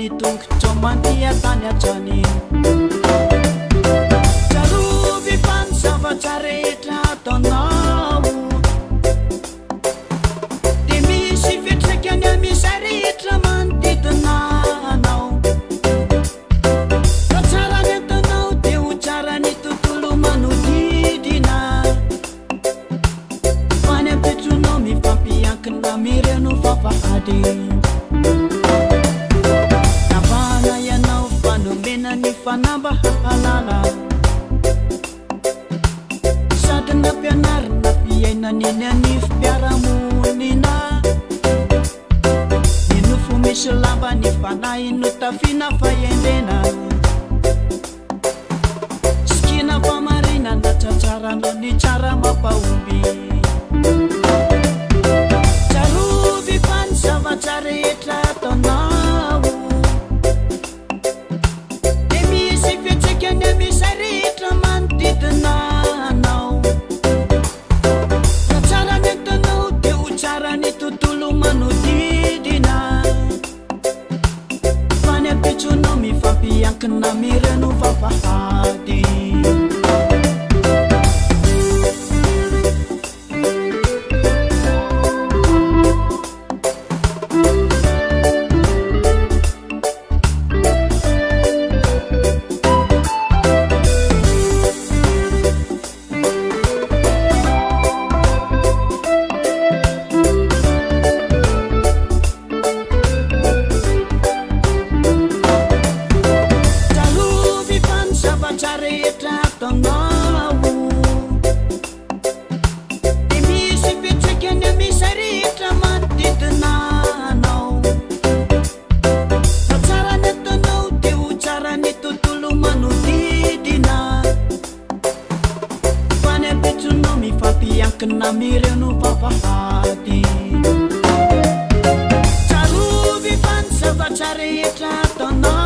ny tongotrao mandia tany hatrany. Tsarovy fa ny zavatra rehetra ataonao dia misy fiantraikany amin'izay rehetra manodidina anao. Raha tsara ny ataonao dia ho tsara ny tontolo manodidina. Fa ny ampitsonao mifampiankina amin'ireo no vavahady. Navahana ianao fa nomena ny fanamba hahalala. Sady nampianarina fiainana eny anivom-piarahamonina. Ny nofo misy lamba, ny fanahy notafiana fahendrena. Sikina famarinana, tratsaranao ny tsara mampahomby. Tsarovy fa ny zavatra rehetra ataonao dia misy fiantraikany amin'izay rehetra manodidina anao. Raha tsara ny ataonao dia ho tsara ny tontolo manodidina. Fa ny ampitsonao mifampiankina amin'ireo no vavahady. Tsarovy fa ny zavatra rehetra ataonao dia misy fiantraikany amin'izay rehetra manodidina anao. Raha tsara ny ataonao dia ho tsara ny tontolo manodidina. Fa ny ampitsonao mifampiankina amin'ireo no vavahady. Tsarovy fa ny zavatra rehetra ataonao.